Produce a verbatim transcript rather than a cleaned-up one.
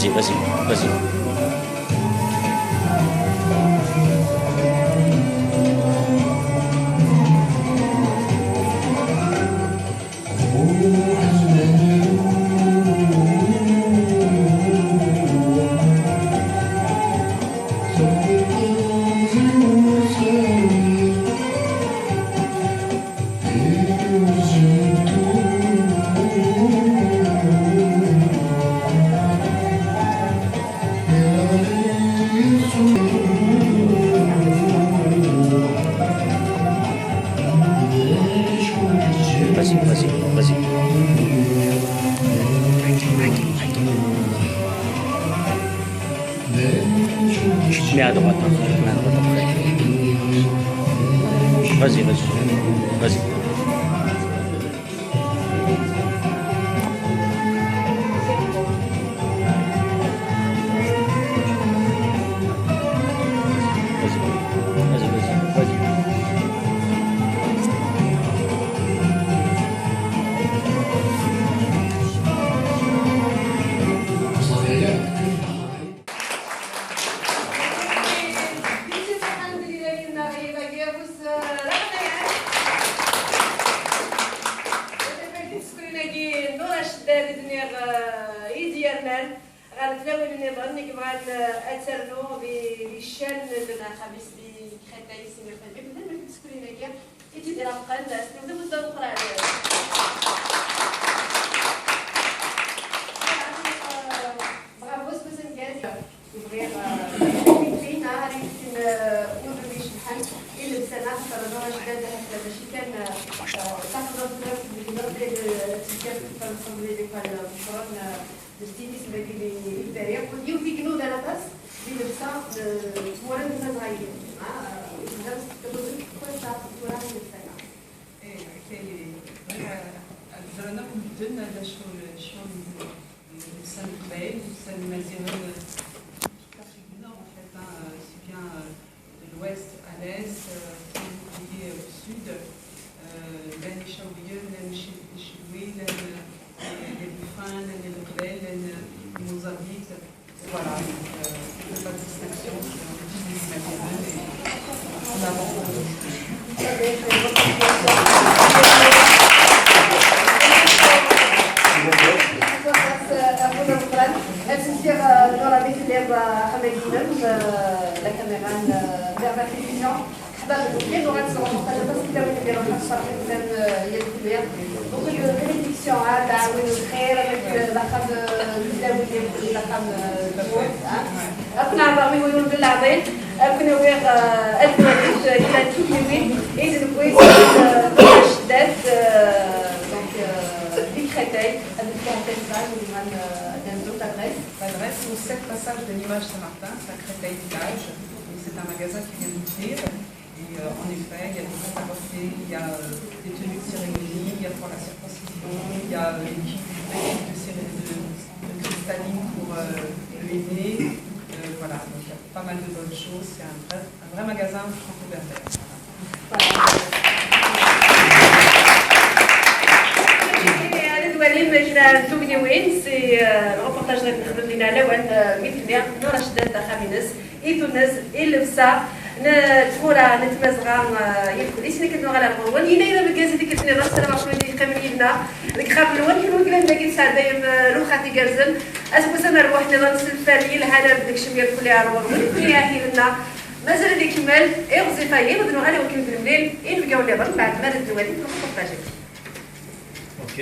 Vas-y, vas-y. Vas-y, vas-y, vas-y. Je te mets à droite, hein. Je te mets à droite après. Vas-y, vas-y. Vas-y. Vas-y, vas-y, vas-y. Screen-agi n Nura Ceddad i d-nniɣ, eh, i d-yernan ɣer tlawin nniḍen i yebɣan, eh, ad ternu di, di ccan n Lxamis di Créteil, Sidi Lxamis. Mebla ma screen-agi i tt-id-irafqen, s tewdem d ameqqran. Bravo, s wazal gar-, Bɣiɣ, eh, ad yefk ayen ara yefken, eh, udem icebḥen i llebsa-nneɣ, xaṭer Nura Ceddad ahat mačči kan, eh, eh, taqendurt n Nura Ceddad, eh, tezga teffer nṣebbli di kan, eh, meqqren, eh, d stilisme dagi di, di Lezzayer. Yiwet i inudan aṭas di llebsa n tmura n Tmazɣa-agi. Ah, eh, tebda s tmurt n tura i llebsa-nneɣ. Eh, akka i bɣiɣ, eh, ad ẓren akk medden, eh, d acu, eh, ccɣel n, n, n llebsa n Leqbayel, llebsa n Imaziɣen, eh, partout en fait, hein, euh, aussi bien, euh, de l'ouest à l'est, euh, sans oublier, euh, le sud. Euh, llan Icawiyen, llan Ici-, Icilwi, llan, euh, les Rifin, llan Leqbayel, llan, euh, Mozambique. Voilà, donc, euh, il n'y a pas de distinction, c'est un petit désagrément, mais on avance. Ad s-nsiɣ, eh, Nura, mi telliḍ, eh, axxam-agi-inem, eh, la caméra n, eh, Berbère Télévision. Ḥbab, kan uɣal s reportage aṭas n tlawin i d-iruḥen, ṣṣerf i tellam, eh, yal tlawin. Beaucoup de bénédictions, ah, ddeɛwin n lxir, avec, eh, d axxam, eh, n tlawin, d axxam, eh, n tmurt, ah. Ad ken-ɛerḍeɣ mi wulun d leɛḍil, ad ken-awiɣ, eh, ad ken-awiɣ, eh, kra n tugniwin, i d-newwi, eh, Ceddad, eh, donc, eh, di Créteil, ad nefk ahat l'adresse, eh, ad d-nezzu l'adresse. L'adresse, c'est sept passage de l'Image Saint-Martin, c'est à Créteil Village. Donc, c'est un magasin qui vient d'ouvrir. Et, euh, en effet, il y a des prêt-à-porter, il y a, euh, des tenues de cérémonie, il y a pour la circoncision, il y a, euh, l'équipe, l'équipe de céré-, de, de cristalline pour, euh, le henné. Euh, voilà, donc il y a pas mal de bonnes choses. C'est un vrai, un vrai magasin franco-berbère. Voilà. Ad nwali ma kra n tugniwin, c'est, euh, le reportage n Xdem Dina Lawan, euh, mi tella Nura Ceddad d axxam-ines. I tunes, i llebsa n tmura n Tmazɣa, eh, yal kul isem akken nuɣal ar ɣur-wen. Yenna-yi d ameggaz i tikkelt nniḍen, ssarameɣ kunwi d yeqqimen yid-neɣ deg ixxamen-nwen, kunwi yellan dagi tesɛeddayem, eh, lewqat igerrzen. Aseggas amerbuḥ nniḍen s lfal yelhan ara d-nekcem yal kul ar ɣur-wen. Nitni ahil-nneɣ mazal ad ikemmel i uẓif-agi, ad nuɣal i wakken ad nemlil inebgawen nniḍen, mbeɛd ma ara d-nwali reportage-agi. Ok.